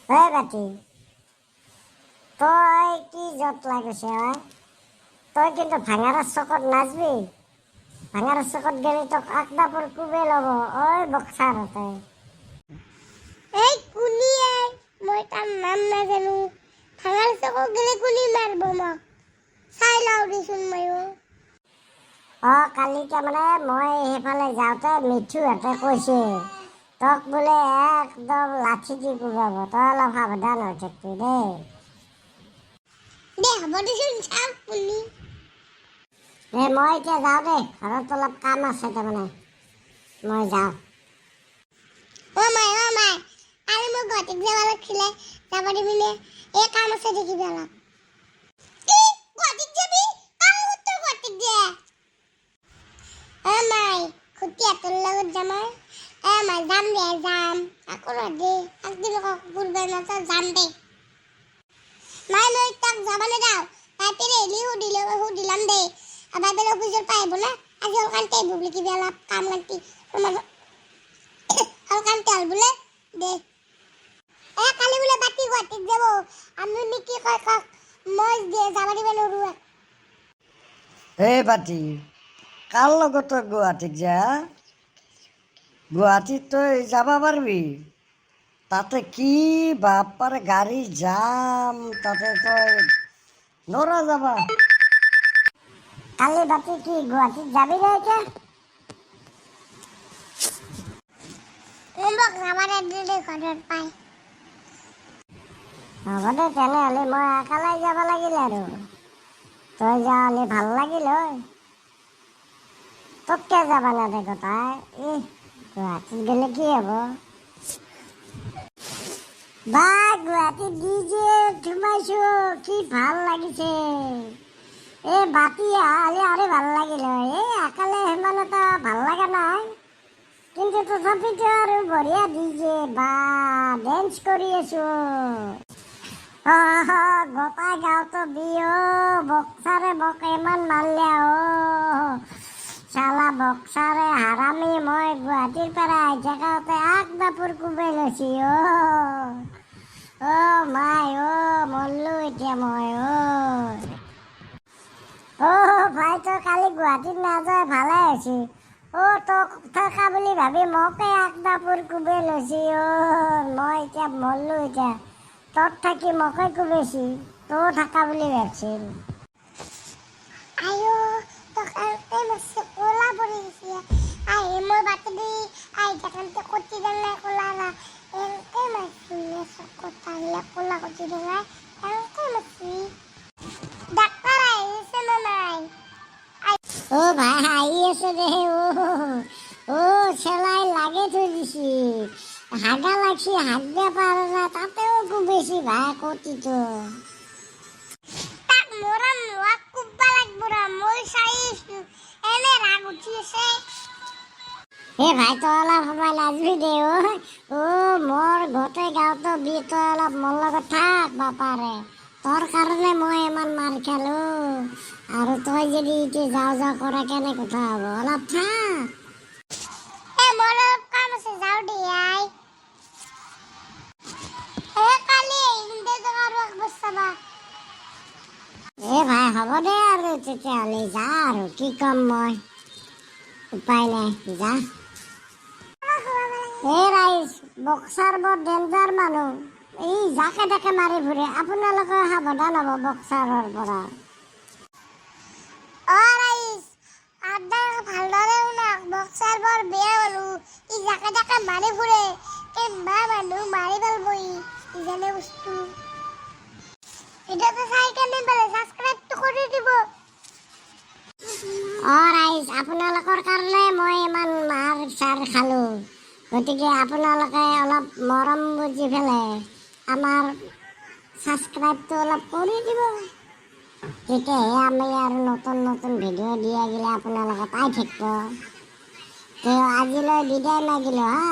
ঐ বাতি, তই কি যত লাগিছে ঐ? তই কিন্তু ভাঙাৰা চকত নাচবি। ভাঙাৰা চকত গেলে তোক আকদাপৰ কোবে ল'ব ঐ বক্সাৰতে। এই কুনিয়ে, মই তাৰ নাম নাজানো। ভাঙাৰ চকত গেলে কুনি মাৰব মোক? চাই লওঁ দেচোন ময়ো। অ, কালি তাৰমানে মই সেইফালে যাওঁতে মিঠুহঁতে কৈছে, তোক বোলে একদম লাঠি দি কোবাব। তই অলপ সাৱধান হৈ থাকিবি দেই। দে, হ'ব দেচোন, চাওঁ কুনি। দে, মই এতিয়া যাওঁ দেই। ঘৰত অলপ কাম আছে তাৰমানে, মই যাওঁ। অ মাই, অ মাই, কালি মই গুৱাহাটীত যাব লাগিছিলে, যাব দিবিনে? এই কাম আছে দে কিবা অলপ। কি, গুৱাহাটীত যাবি? কাৰ লগত তই গুৱাহাটীত যা? অ মাই, খুটিহঁতৰ লগত যাম। এ মাই, যাম দে, যাম। আকৌ দে, একদিন ঘূৰবা নাযাওঁ, যাম দে। মাই, মই তাক যাব নেদাওঁ। বাপেৰে এলি সুধিলে, সুধিলাম দে। বাপেৰে অফিচৰ পৰা আহিব না আজি, অলকান্তে আহিব বোলে। কিবা অলপ কাম কান্তি অলকান্তে হ'ল বোলে। দে, এ কালি বোলে বাতি গুৱাহাটীত যাব। আমি কি কয় কওক, মই যাব দিব নোৱাৰো। এই বাতি, কাৰ লগত তই গুৱাহাটীত যা? গুৱাহাটীত তই যাব পাৰিবি? তাতে কি বাপাৰে গাড়ী জাম, তাতে তই নৰা যাবা। কালি বাতি কি গুৱাহাটীত যাবি নে এতিয়া? মোক যাব নিদিলে ঘৰত পাই। হ'ব দে তেনেহ'লে, মই অকলাই যাব লাগিল আৰু। তই যোৱা হ'লে ভাল লাগিল হয়। তোক কিয় যাব নেদে গোটাই? ইহ, গুৱাহাটীত গ'লে কি হ'ব বা? গুৱাহাটীত ডিজে সোমাইছো, কি ভাল লাগিছে। এই বাতি আহালে আৰু ভাল লাগিল হয়। এই অকলে সিমান এটা ভাল লগা নাই, কিন্তু তথাপিতো আৰু বঢ়িয়া ডিজে বা, ডেন্স কৰি আছো। গোটাই গাঁৱতো বিহু। বক্সাৰে মোক ইমান মাৰলে। অ চালা বক্সাৰে হাৰামি, মই গুৱাহাটীৰ পৰা আহি থাকোঁতে আগ দাপোৰ কোবাই লৈছি। অ অ মাই, অ মৰলো এতিয়া মই। অ অ ভাই, তই কালি গুৱাহাটীত নাযায় ভালে হৈছে। অ, তোক থকা বুলি ভাবি মোকে আগ দাপোৰ কোবাই লৈছি। অ, মই এতিয়া মৰলো এতিয়া। তত থাকি মোকে কোবাইছি, তই থাকা বুলি ভাবছিল। আয়ো, তোক এনকে মাৰছে, ক'লা পৰি গৈছে। আহি মই বাতৰি আহি থাকোঁতে কটি ডাঙাই ক'লা না এনকে মাৰছি। চকুত আহিলে ক'লা কটি ডাঙাই এনকে মাৰছি। ডাক্তাৰ আহিছে নে নাই? অ ভাই, হাঁহি আছে দে। অ অ, চেলাই লাগে থৈ দিছি, হাগা লাগছি, হাগবা পাৰা নাই, তাতেও কোবাইছি ভাই কটিটো। তাক মৰম নোহোৱা কোববা লাগব ৰ। মই চাই আছো, এনে ৰাগ উঠি আছে। এ ভাই, তই অলপ সময় নাচবি দে। অ অ, মোৰ গোটেই গাঁৱতো বি, তই অলপ মোৰ লগত থাক। বাপাৰে, তোৰ কাৰণে মই ইমান মাৰ খালো আৰু তই যদি এতিয়া যাওঁ যাওঁ কৰা, কেনে কথা হ'ব? অলপ থাক। এ, মোৰ অলপ কাম আছে, যাওঁ দে আই। এ কালি আহিম দে, তোক আৰু একবাৰ চাবা। এ ভাই, হ'ব দে আৰু তেতিয়াহ'লে, যা আৰু। কি ক'ম মই, উপায় নাই, যা। এই ৰাইজ, বক্সাৰ বৰ ডেঞ্জাৰ মানুহ। এই যাকে তাকে মাৰি ফুৰে। আপোনালোকে সাৱধান হ'ব বক্সাৰৰ পৰা। অ ৰাইজ, আপনাৰ ভালদৰে শুনক, বক্সাৰ বৰ বেয়া মানুহ। ই যাকে তাকে মাৰি ফুৰে। কেম্বা মানুহ মাৰি পেলব ই। ইজানে বস্তু ভিডিঅ'টো চাই কেনে পালে ছাবস্ক্ৰাইবটো কৰি দিব। অ ৰাইজ, আপোনালোকৰ কাৰণে মই ইমান মাৰ চাৰ খালোঁ। গতিকে আপোনালোকে অলপ মৰম বুজি পেলাই আমাৰ ছাবস্ক্ৰাইবটো অলপ কৰি দিব। তেতিয়াহে আমি আৰু নতুন নতুন ভিডিঅ' দিয়া গ'লে আপোনালোকে পাই থাকিব। তো আজিলৈ বিদায় মাগিলোঁ হা।